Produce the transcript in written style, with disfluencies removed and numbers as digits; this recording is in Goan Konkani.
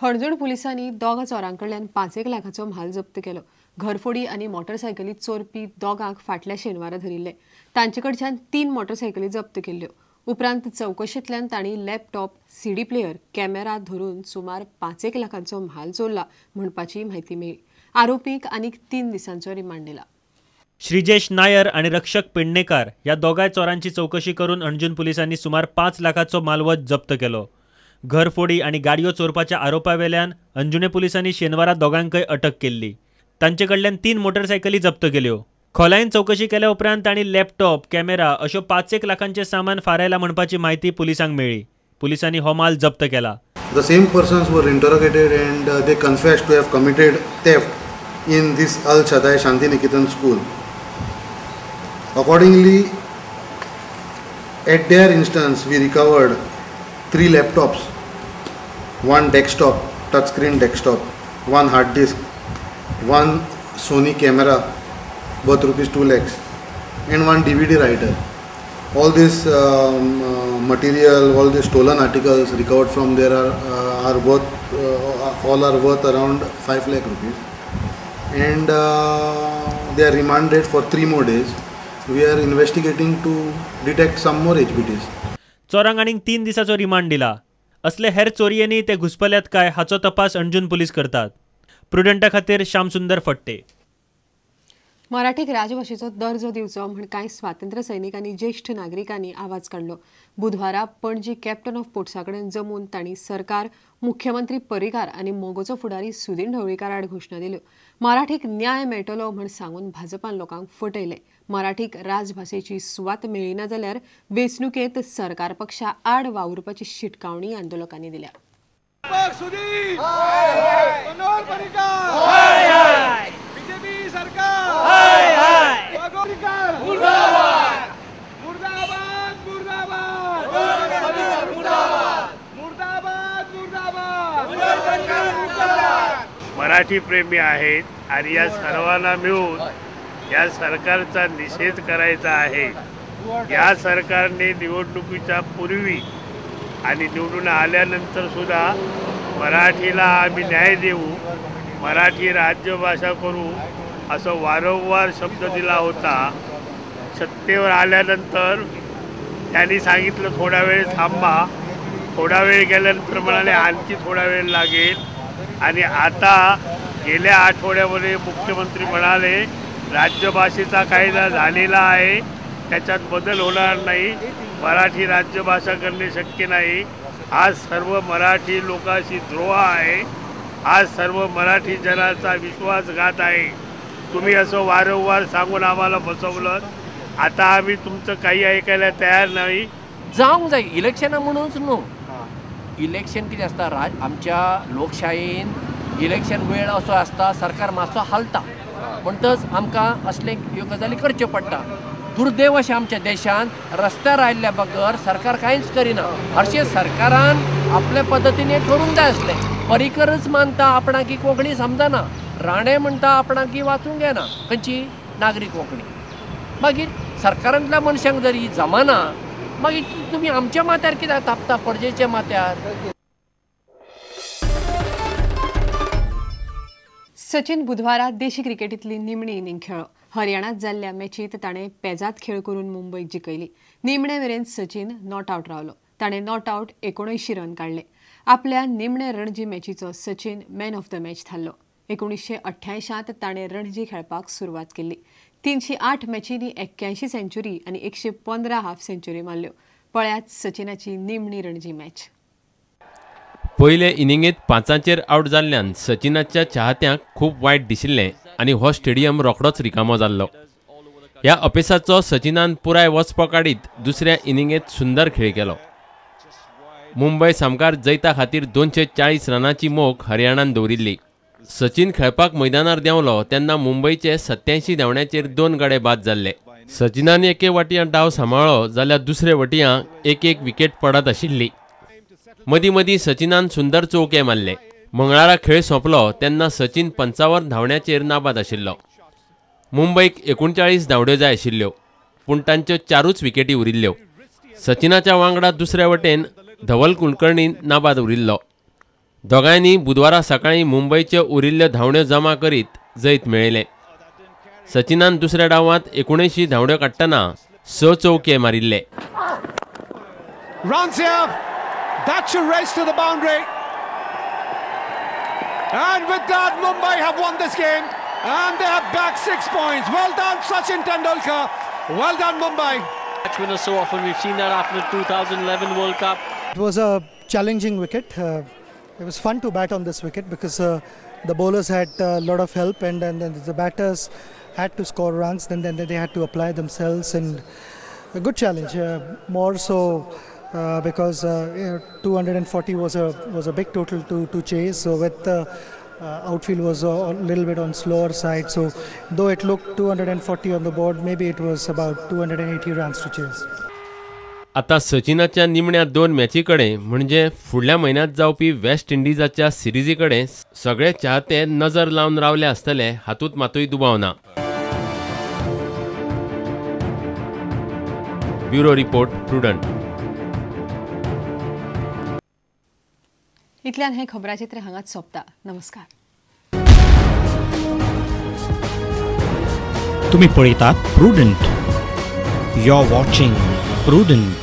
हणजूण पुलिसांनी दोगां चोरां कडल्यान 5 लाखाचो म्हाल जप्त केलो. घरफोडी आनी मोटरसायकली चोरपी दोगांक फाटल्या शेनवारा धरिल्ले. तांचे कडच्यान 3 मोटरसायकली जप्त केल्ल्यो. उपरांत चवकशेंतल्यान तांणी लॅपटॉप, सीडी प्लेयर, कॅमेरा धरून सुमार 5 लाखांचो म्हाल चोरला म्हणपाची म्हायती मेळ्ळी. आरोपीक आनीक 3 दिसांचो रिमांड दिला. श्रीजेश नायर आनी रक्षक पेडणेकार ह्या दोगांय चोरांची चवकशी करून हणजूण पुलिसांनी सुमार 5 लाखाचो मालवज जप्त केलो. घरफोडी आनी गाडयो चोरपाच्या आरोपावेल्यान हणजुणे पुलिसांनी शेनवारा दोगांकय अटक केल्ली. तांचे कडल्यान 3 मोटरसायकली जप्त केल्यो. खोलायेन चवकशी केल्या उपरांत तांणी लॅपटॉप, कॅमेरा अश्यो 5 लाखांचें सामान फारायला म्हणपाची म्हायती पुलिसांक मेळ्ळी. पुलिसांनी हो माल जप्त केला. The same persons were interrogated and they confessed to have committed theft in this Al Shaddai Shanti Niketan school. Accordingly, at their instance, we recovered 3 laptops, 1 desktop, touchscreen desktop, 1 hard disk, 1 Sony camera worth rupees 2 lakhs and 1 DVD writer. All this material, all the stolen articles recovered from there are worth all are worth around 5 lakh rupees, and they are remanded for 3 more days. We are investigating to detect some more HBTs. चोरांक आनीक 3 दिसाचो रिमांड दिला. असले हेर चोरयेंनी ते घुसपल्यात काय हाचो तपास हणजूण पुलीस करतात. प्रुडंटा खातीर श्यामसुंदर फट्टे. मराठीक राजभाशेचो दर्जो दिवचो म्हण कांय स्वातंत्र्य सैनिक आनी ज्येश्ठ नागरिकांनी आवाज काडलो. बुधवारा पणजी कॅप्टन ऑफ पोर्ट्सा कडेन जमून तांणी सरकार, मुख्यमंत्री पर्रीकार आनी मोगोचो फुडारी सुदीन ढवळीकार आड घोशणा दिल्यो. मराठीक न्याय मेळटलो म्हण सांगून भाजपान लोकांक फटयले. मराठीक राजभाशेची सुवात मेळ्ळी ना जाल्यार वेंचणुकेंत सरकार पक्षा आड वावुरपाची शिटकावणी आंदोलकांनी दिल्या. मराठी प्रेमी आहेत आणि या सर्वांना मिळून या सरकारचा निषेध करायचा आहे. या सरकारने निवडणुकीच्या पूर्वी आणि निवडून आल्यानंतर सुद्धा मराठीला आम्ही न्याय देऊ, मराठी राज्यभाषा करू असं वारंवार शब्द दिला होता. सत्तेवर आल्यानंतर त्यांनी सांगितलं थोडा वेळ थांबा, थोडा वेळ गेल्यानंतर म्हणाले आणखी थोडा वेळ लागेल. आणि आता गेल्या आठवड्यामध्ये मुख्यमंत्री म्हणाले राज्यभाषेचा कायदा झालेला आहे, त्याच्यात बदल होणार नाही, मराठी राज्यभाषा करणे शक्य नाही. आज सर्व मराठी लोकांशी द्रोह आहे, आज सर्व मराठी जनाचा विश्वासघात आहे. तुम्ही असं वारंवार सांगून आम्हाला फसवलं, आता आम्ही तुमचं काही ऐकायला तयार नाही. जावंक जाय इलेक्शनां म्हणूनच न्हू, इलेक्शन कितें आसता, आमच्या लोकशायेन इलेक्शन वेळ असो आसता, सरकार मातसो हालता, म्हणटच आमकां असले ह्यो गजाली करच्यो पडटा. दुर्दैव अशें आमच्या देशान रस्त्यार आयिल्ल्या बगर सरकार कांयच करिना. हरशीं सरकारान आपल्या पद्दतीन हें करूंक जाय आसलें. पर्रीकरच मानता आपणाक ही कोंकणी समजना, राणे म्हणटा आपणाक ही वाचूंक येना खंयची नागरी कोंकणी. मागीर सरकारांतल्या मनशांक जर ही जमाना, मागीर तुमी आमच्या माथ्यार कित्याक तापता, पणजेच्या माथ्यार. सचिन बुधवारा देशी क्रिकेटीतली निमणी इनिंग खेळ्ळो. हरियाणात जाल्ल्या मॅचीत ताणें पेजात खेळ करून मुंबयक जिखयली. निमणे मेरेन सचिन not out रावलो. ताणें not out 79 run काडले. आपल्या निमणे रणजी मॅचीचो Sachin man of the match थारलो. 1988 ताणें रणजी खेळपाक सुरवात केल्ली. 308 मॅचींनी 81 सेंच्युरी आनी 115 हाफ सेंच्युरी मारल्यो. पळयात सचिनाची निमणी रणजी मॅच. पयले इनिंगेत 5 आवट जाल्ल्यान सचिनाच्या चाहत्यांक खूब वायट दिशिल्लें आनी हो स्टेडियम रोखडोच रिकामो जाल्लो. ह्या अपेसाचो सचिनान पुराय वचपो काडीत दुसऱ्या इनिंगेत सुंदर खेळ केलो. मुंबय सामकार जैता खातीर 240 रनांची मोख हरियाणान दवरिल्ली. सचिन खेळपाक मैदानार देंवलो तेन्ना मुंबयचे 87 धांवड्यांचेर 2 गडे बाद जाल्ले. सचिनान एके वटयां डाव सांबाळ्ळो जाल्यार दुसरे वटयां एक एक विकेट पडत आशिल्ली. मदीं मदीं सचिनान सुंदर चौके मारले. मंगळारा खेळ सोंपलो तेन्ना सचिन 55 धांवड्यांचेर नाबाद आशिल्लो. मुंबयक 39 धांवड्यो जाय आशिल्ल्यो, पूण तांच्यो 4 विकेटी उरिल्ल्यो. सचिनाच्या वांगडा दुसऱ्या वटेन धवल कुलकर्णी नाबाद उरिल्लो. दोगांयनी बुधवारा सकाळीं मुंबयच्यो उरिल्ल्यो धांवड्यो जमा करीत जैत मेळयलें. सचिनान दुसऱ्या डावांत 79 धांवड्यो काडटना 6 चौके मारिल्ले. Runs here. That should race to the boundary. And with that, Mumbai have won this game. And they have back 6 points. Well done, Sachin Tendulkar. Well done, Mumbai. Match winner so often. We've seen that after the 2011 World Cup. It was a challenging wicket. It was fun to bat on this wicket because the bowlers had a lot of help, and then the batters had to score runs. Then they had to apply themselves, and a good challenge. More so because 240 was a big total to chase. So with outfield was a little bit on slower side. So though it looked 240 on the board, maybe it was about 280 runs to chase. आता सचिनाच्या निमण्या 2 मॅची कडेन म्हणजे फुडल्या म्हयन्यांत जावपी वेस्ट इंडिजाच्या सिरिजी कडेन सगळे चाहते नजर लावन रावले आसतले हातूंत मातूय दुबाव ना. Bureau report, Prudent. इतल्यान हें खबराचित्र हांगाच सोंपता. नमस्कार. तुम्ही पळयतात Prudent. You are watching Prudent.